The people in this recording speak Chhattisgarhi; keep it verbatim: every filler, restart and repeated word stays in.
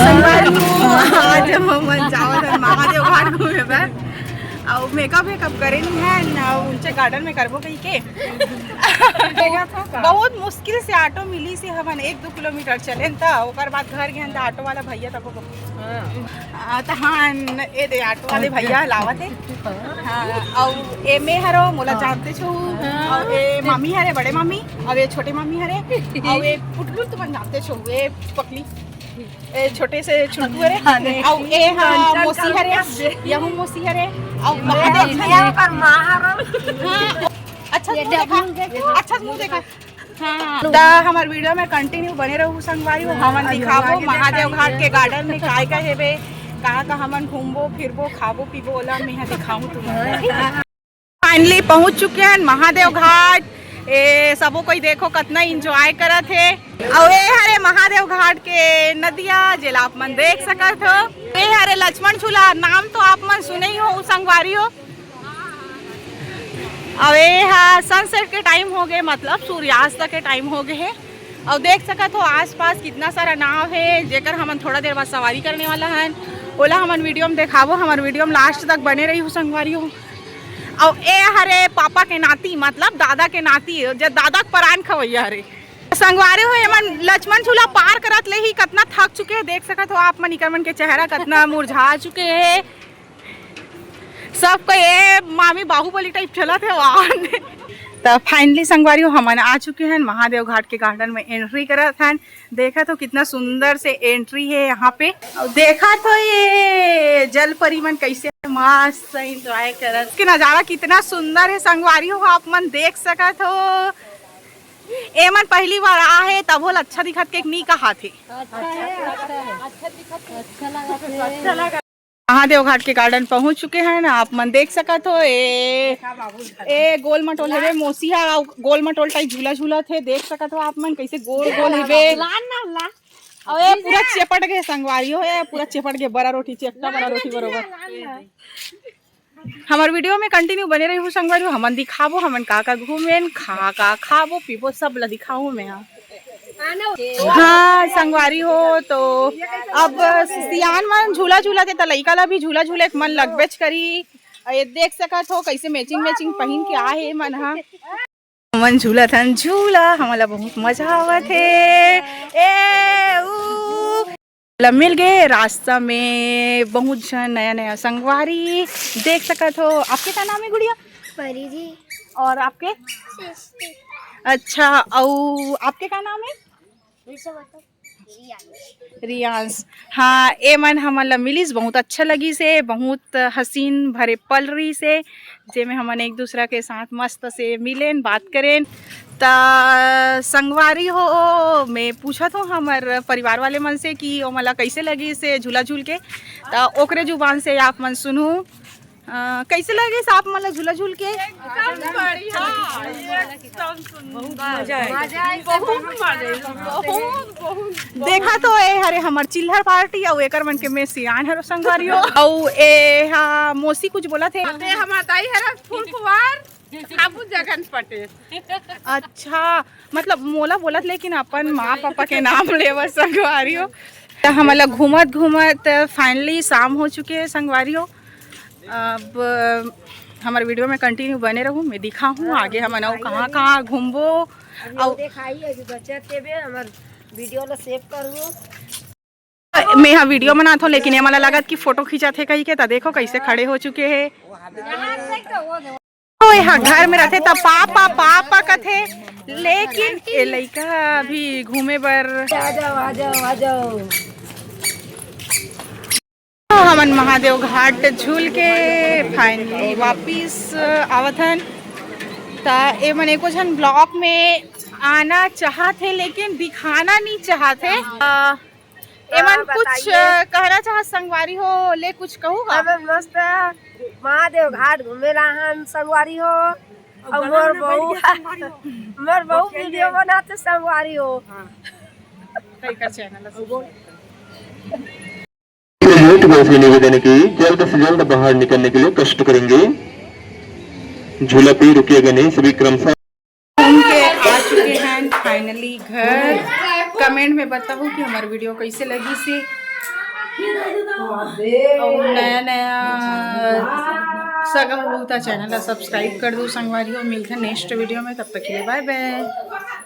संगवारी हो, आज हम मन जावत हन महादेव घाट घूमे बर। अउ मेकअप वेकअप करे नहीं है ना, ऊंचे गार्डन में करबो कही के। बहुत मुश्किल से ऑटो मिली से हमन एक दो किलोमीटर चलेन, त ओकर बाद घर गेन त ऑटो वाला भैया तब आ, त हाँ, न-, ए दे ऑटो वाले भैया लावत हे। हाँ, अउ ए मैं हरो, मोला जानते छो। अउ ए मामी हरे, बड़े मामी, अउ ए छोटे मामी हरे, अउ ए पुटलू तुमन जानते छो, ए पकली, ए छोटे से छुटकू हरे, अउ ए हाँ मौसी हरे, यहू मौसी हरे, अउ महादेव ये हरे। पर माँ हरो। हाँ, अच्छा से मुंह देखा, अच्छा से मुंह देखा। हाँ, त हमर वीडियो में कंटिन्यू बने रहू संगवारी हो। हमन दिखाबो महादेव घाट के गार्डन में काय का हेबे, कहाँ का हमन घूमबो फिरबो खाबो पीबो, ओला मैं दिखाऊँ तुमन। फाइनली पहुंच चुके हैं महादेव घाट। ए सबो कोई देखो कितना एंजॉय करत हे। अउ ए हरे महादेव घाट के नदिया, जेला आप मन देख सकत हो। ए हरे लक्ष्मण झूला, नाम तो आप मन सुने ही हो संगवारी हो। अब ये हा सनसेट के टाइम हो गए, मतलब सूर्यास्त के टाइम हो गए है। और देख सकत हो आसपास कितना सारा नाव है, जेकर हमन थोड़ा देर बाद सवारी करने वाला हन, ओला हमन वीडियो में देखाबो। हमर वीडियो में लास्ट तक बने रही हो संगवारी हो। और ए हरे पापा के नाती, मतलब दादा के नाती, जे दादा के परान खवैया हरे। संगवारी हो, एमन लक्ष्मण झूला पार करत ले ही कितना थक चुके हैं। देख सकत हो आप मन, इकर मन के चेहरा कितना मुरझा चुके हैं। सब कोई ए मामी बाहुबली टाइप चलत हे वाहन। त फाइनली संगवारी हो, हमन आ चुके हैं महादेव घाट के गार्डन में, एंट्री करत हन। देखत हो कितना सुंदर से एंट्री है यहाँ पे। और देखत हो ये जल परी मन कैसे मस्त एंजॉय करत, के नजारा कितना सुंदर है संगवारी हो, आप मन देख सकत हो। ए मन पहली बार आ है तब होल अच्छा दिखत के नी कहा थे। अच्छा है, अच्छा है। अच्छा लगा थे। महादेव घाट के गार्डन पहुंच चुके हैं ना, आप मन देख सकत हो। ए, ए गोल मटोल हवे, मौसी हा अउ गोल मटोल टाइप झूला झूलत हे। देख सकत हो आप मन कैसे गोल गोल हवे। लान ना ला। अउ ए पूरा चेपट गए संगवारी हो, ए पूरा चेपट गए। बड़ा रोटी चेपटा, बड़ा रोटी बरोबर। हमर वीडियो में कंटिन्यू बने रही हो संगवारी हो, हमन दिखाबो हमन का का घूमेन, का का खाबो पीबो, सब ला दिखाहूँ मैं। हाँ। हाँ संगवारी हो, तो अब सियान मन झूला झूलत हे त लइका ला भी झूला झूले के मन लगबेच करी। अउ ये देख सकत हो कैसे मैचिंग मैचिंग पहन के आए हे मन ह। मन झूलत हन झूला, हमन ला बहुत मजा आवत हे। ए ऊ ला मिल गए रास्ता में बहुत झन नया नया संगवारी। देख सकत हो। आपके का नाम है गुड़िया? परी जी। और आपके? सृष्टि। अच्छा, अउ आपके का नाम है? रियांश। रियांश। हाँ, ए मन हमन ला मिलिस, बहुत अच्छा लगिस हे, बहुत हसीन भरे पल रहिस हे, जेमे हमन एक दूसरा के साथ मस्त से मिलेन, बात करेन। त संगवारी हो, मैं पूछत हूँ हमर परिवार वाले मन से कि ओमन ला कैसे लगिस हे झूला झूल के, त ओकरे जुबान से आप मन सुनहू। अ, कैसे लगिस आप मन ला झूला झूल के? एकदम बढ़िया, एकदम सुंदर। बहुत मजा आइस। बहुत मजा आइस, बहुत, बहुत। देखा तो ए हरे हमर चिल्हर पार्टी, अउ एकर मन के में सियान हरो संगवारी हो। अउ ए हा मौसी कुछ बोलत हे। ते हमर दाई हरे फूल कुंवार, साबुन जगन पटेल। अच्छा, मतलब मोला बोलत, लेकिन अपन माँ पापा के नाम लेवत संगवारी हो। त हमन ला घूमत घूमत फाइनली शाम हो चुके हे संगवारी हो। अब हमर वीडियो में कंटिन्यू बने रहू, मैं दिखाहूँ आगे हमन अउ कहाँ कहाँ घूमबो। अभी अउ देखाई, अभी बचत के बे हमर वीडियो ला सेव करहू। मैं हा वीडियो बनात हूँ, लेकिन ये मला लगत कि फोटो खींचत हे कही के, त देखो कैसे खड़े हो चुके हे। ओ, यहाँ घर में रहते त पापा, पापा कथे, लेकिन ए लइका भी घूमे बर। आ जाओ, आ जाओ, आ जाओ। तो हमन महादेव घाट झूल के फाइनली वापिस आवत हन। त ए मन एको झन ब्लॉग में आना चाहत हे, लेकिन दिखाना नहीं चाहत हे। अ, एमन हाँ, कुछ, बताइए। अ, कहना चाहत संगवारी हो, ले कुछ कहू का? हमन मस्त महादेव घाट घूमे ला हन संगवारी हो। अउ मोर बहू, मोर बहू वीडियो बनाते संगवारी हो। हाँ। कई का चैनल है। बोल। से निवेदन है कि जल्द से जल्द बाहर निकलने के लिए कष्ट करेंगे। झूला पे रुकिएगा नहीं, सभी क्रमशः घूम के आ चुके हैं फाइनली घर। कमेंट में बताओ कि हमारी वीडियो कैसे लगी से। अउ नया नया सगा बहुता चैनल ला सब्सक्राइब कर दू संगवारी हो। मिलथे नेक्स्ट वीडियो में, तब तक के लिए बाय बाय।